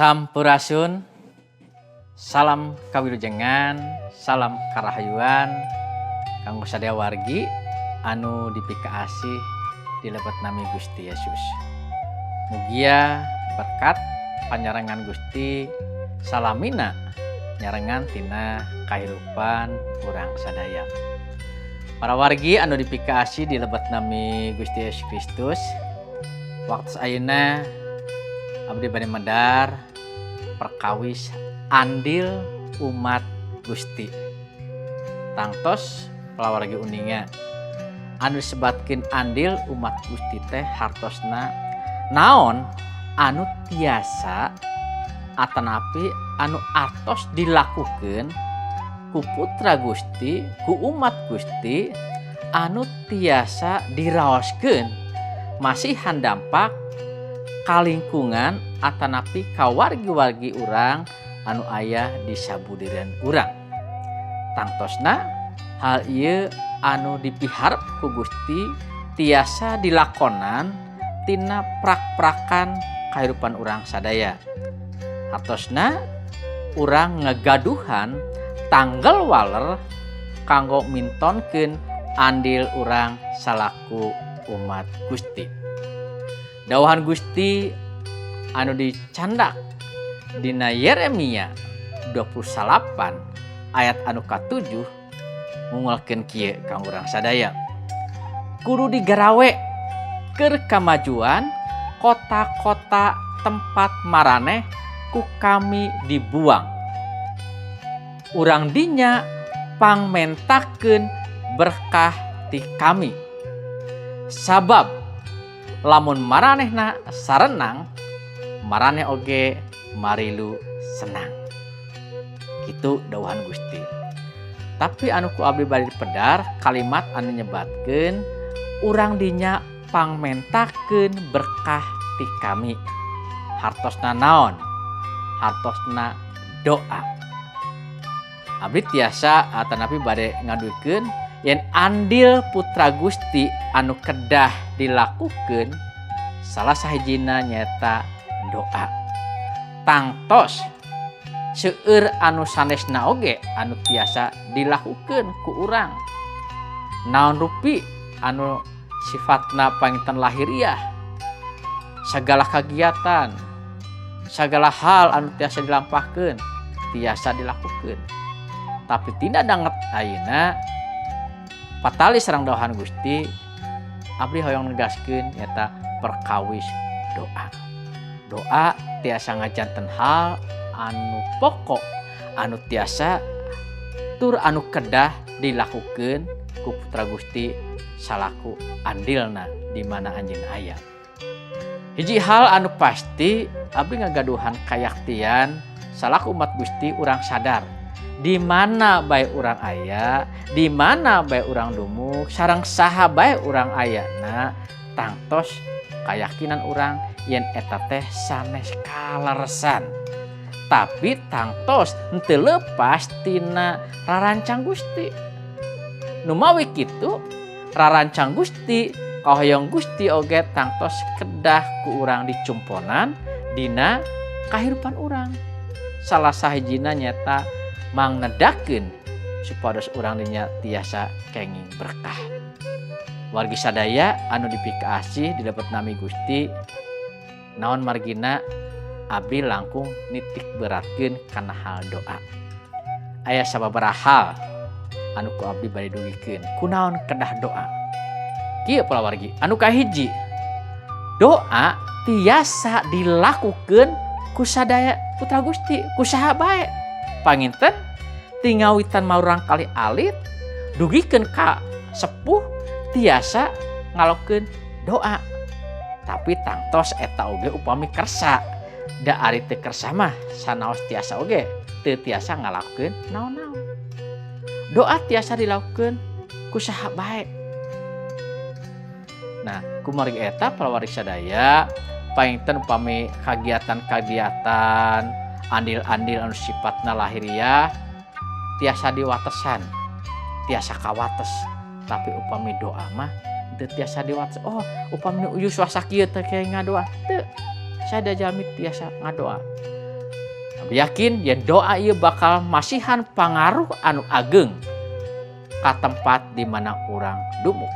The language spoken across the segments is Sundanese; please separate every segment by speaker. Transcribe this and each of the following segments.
Speaker 1: Sampurasun. Salam kawilujengan, salam karahayuan kanggo sadaya wargi anu dipikaasih di lebet nami Gusti Yesus. Mugia berkat panyarengan Gusti salamina nyarengan tina kahirupan urang sadaya. Para wargi anu dipikaasih di lebet nami Gusti Yesus Kristus, waktu ayeuna abdi bade medar perkawis andil umat Gusti. Tangtos palawargi uninga, anu disebatkeun andil umat Gusti teh hartosna naon anu tiasa atanapi anu atos dilakukeun ku putra Gusti, ku umat Gusti anu tiasa diraoskeun masihan dampak ka lingkungan atanapi ka wargi-wargi urang anu aya di sabudireun urang. Tangtosna hal ieu anu dipiharep ku Gusti tiasa dilakonan tina prak-prakan kahirupan urang sadaya. Hartosna urang ngegaduhan tanggel waler kanggo mintonkeun andil urang salaku umat Gusti. Dawuhan Gusti anu dicandak dina Yeremia 28 ayat anu ka-7 ngungelkeun kieu kanggo urang sadaya. Kudu digarawe keur kamajuan kota-kota tempat maraneh ku kami dibuang. Urang dinya pangmentakeun berkah ti kami. Sabab lamun maranehna sarenang, maraneh oge marilu senang. Kitu dawuhan Gusti. Tapi anu ku abdi bade dipedar kalimat anu nyebatkeun urang dinya pangmentakeun berkah ti kami. Hartosna naon? Hartosna doa. Abdi tiasa atanapi bade ngadugikeun yen andil putra Gusti anu kedah dilakukeun salah sahijina nyaeta doa. Tangtos seueur anu sanesna oge anu tiasa dilakukeun ku urang. Naon rupi anu sifatna panginten lahiriah, sagala kagiatan, sagala hal anu tiasa dilampahkeun tiasa dilakukeun. Tapi tina danget ayeuna patali sareng dawuhan Gusti, abdi hoyong negaskeun nyaeta perkawis doa. Doa tiasa ngajanten hal anu pokok anu tiasa tur anu kedah dilakukeun ku putra Gusti salaku andilna di mana anjeunna aya. Hiji hal anu pasti, abdi ngagaduhan kayaktian salaku umat Gusti, urang sadar di mana bae urang aya, di mana bae urang dumuk, sareng saha bae urang ayana, tangtos kayakinan urang yen eta teh sanes kaleresan. Tapi tangtos henteu lepas tina rarancang Gusti. Numawi kitu, rarancang Gusti, kahoyong Gusti oge tangtos kedah ku urang dicumponan dina kahirupan urang. Salah sahijina nyaeta mangnedakeun supados urang dinya tiasa kenging berkah. Wargi sadaya anu dipikaasih di lebet nami Gusti, naon margina abdi langkung nitik beratkeun kana hal doa. Aya sababaraha hal anu ku abdi bade dugikeun. Kunaon kedah doa? Kieu palawargi, anu kahiji, doa tiasa dilakukeun ku sadaya putra Gusti, ku saha bae. Panginten ti ngawitan murangkalih alit dugikeun ka sepuh tiasa ngalakukeun doa. Tapi tangtos eta oge upami kersa. Da ari teu kersa mah sanaos tiasa oge teu tiasa ngalakukeun naon-naon. Doa tiasa dilakukeun ku saha bae. Nah, kumargi eta palawargi sadaya, panginten upami kagiatan-kagiatan, andil-andil anu sifatna lahiriah tiasa diwatesan, tiasa kawates. Tapi upami doa mah teu tiasa diwates. Oh, upami yuswa sakieu teh kayak ngadoa teu. Sada jalmi tiasa ngadoa. Abdi yakin yen doa ieu bakal masihan pangaruh anu ageng ka tempat di mana urang dumuk.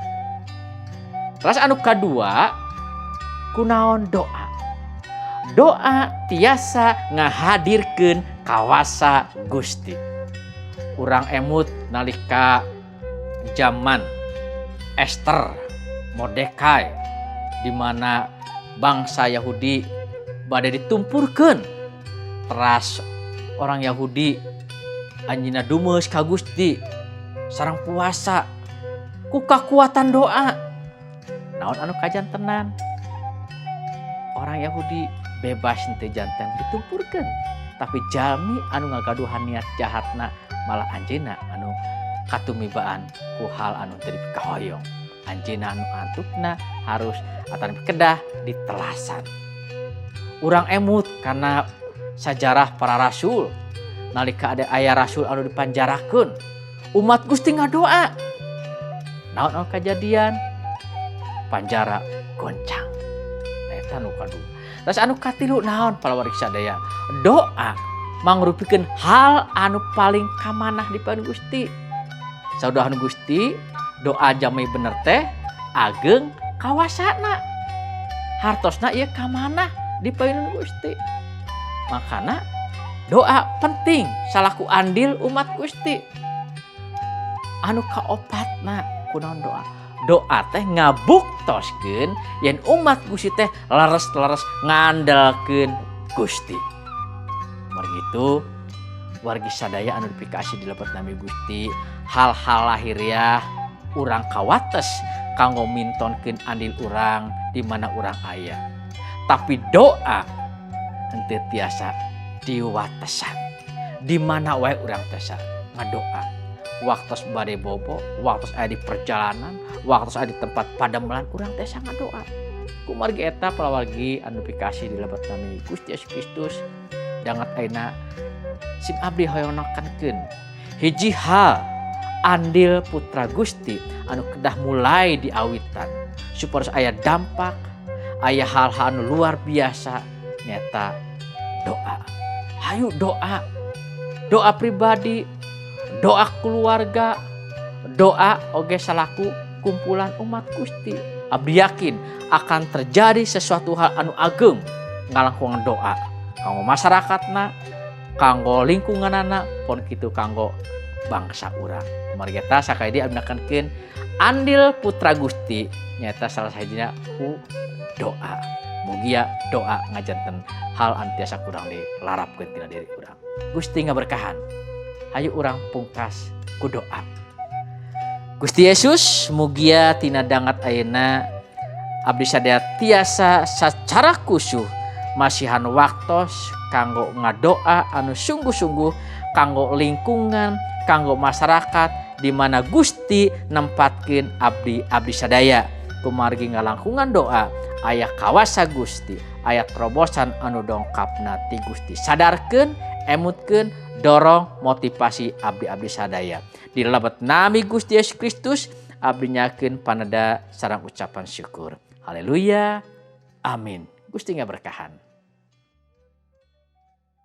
Speaker 1: Terus anu kadua, kunaon doa? Doa tiasa ngahadirkeun kawasa Gusti. Urang emut nalika zaman Esther, Mordekai, di mana bangsa Yahudi bade ditumpurkeun. Teras orang Yahudi anjeunna dumeus ka Gusti sareng puasa ku kakuatan doa. Naon anu kajantenan? Orang Yahudi bebas henteu janten ditumpurkeun, tapi jalmi anu ngagaduhan niat jahatna malah anjeunna anu katumibaan ku hal anu teu dipikahoyong. Anjeunna anu antukna harus atanapi kedah ditelasan. Urang emut karena sajarah para rasul, nalika ada aya rasul anu dipanjarakeun, umat Gusti ngadoa. Naon anu kajadian? Panjara goncang. Eta anu kadua. Terus anu katilu naon, palawargi sadaya? Doa mangrupikeun hal anu paling kamanah di payun Gusti. Saur Gusti, doa jalmi bener teh ageng kawasana. Hartosna ieu kamanah di payun Gusti. Makana doa penting salaku andil umat Gusti. Anu kaopatna kunaon doa? Doa teh ngabuktoskeun yen umat Gusti teh leres-leres ngandelkeun Gusti. Margi itu, wargi sadaya anu dipikasih di lebet nami Gusti, hal-hal lahiriah urang kawates kanggo mintonkeun andil urang di mana urang aya. Tapi doa henteu tiasa diwatesan. Di mana wae urang tiasa ngadoa. Waktos bade bobo, waktos aya di perjalanan, waktos aya di tempat padamelan, urang tiasa ngadoa. Kumargi eta, palawargi anu pikasih di lebet nami Gusti Yesus Kristus, danget ayeuna sim abdi hoyong nekankeun hiji hal andil putra Gusti anu kedah mulai diawitan supaya aya dampak, aya hal-hal anu luar biasa, nyata doa. Hayu doa, doa pribadi, doa keluarga, doa oge salaku kumpulan umat Gusti. Abdi yakin akan terjadi sesuatu hal anu ageng ngalangkungan doa kanggo masyarakatna, kanggo lingkunganana, pon kitu kanggo bangsa urang. Kumargi eta, sakali deui abdi nekankeun andil putra Gusti nyata salah sahijina ku doa. Mugia doa ngajanten hal anu tiasa kurang dilarapkeun tina diri urang. Gusti ngaberkahan. Hayu urang pungkas ku doa. Gusti Yesus, mugia tina dangat ayeuna abdi sadaya tiasa sacara khusus masihan waktos kanggo ngadoa anu sungguh-sungguh kanggo lingkungan, kanggo masyarakat di mana Gusti nempatkeun abdi-abdi sadaya. Kumargi ngalangkungan doa aya kawasa Gusti, aya terobosan anu dongkapna ti Gusti. Sadarkeun, emutkeun, dorong motivasi abdi-abdi sadaya. Di lebet nami Gusti Yesus Kristus abdi nyakeun paneda sareng ucapan syukur. Haleluya. Amin. Gusti ngaberkahan.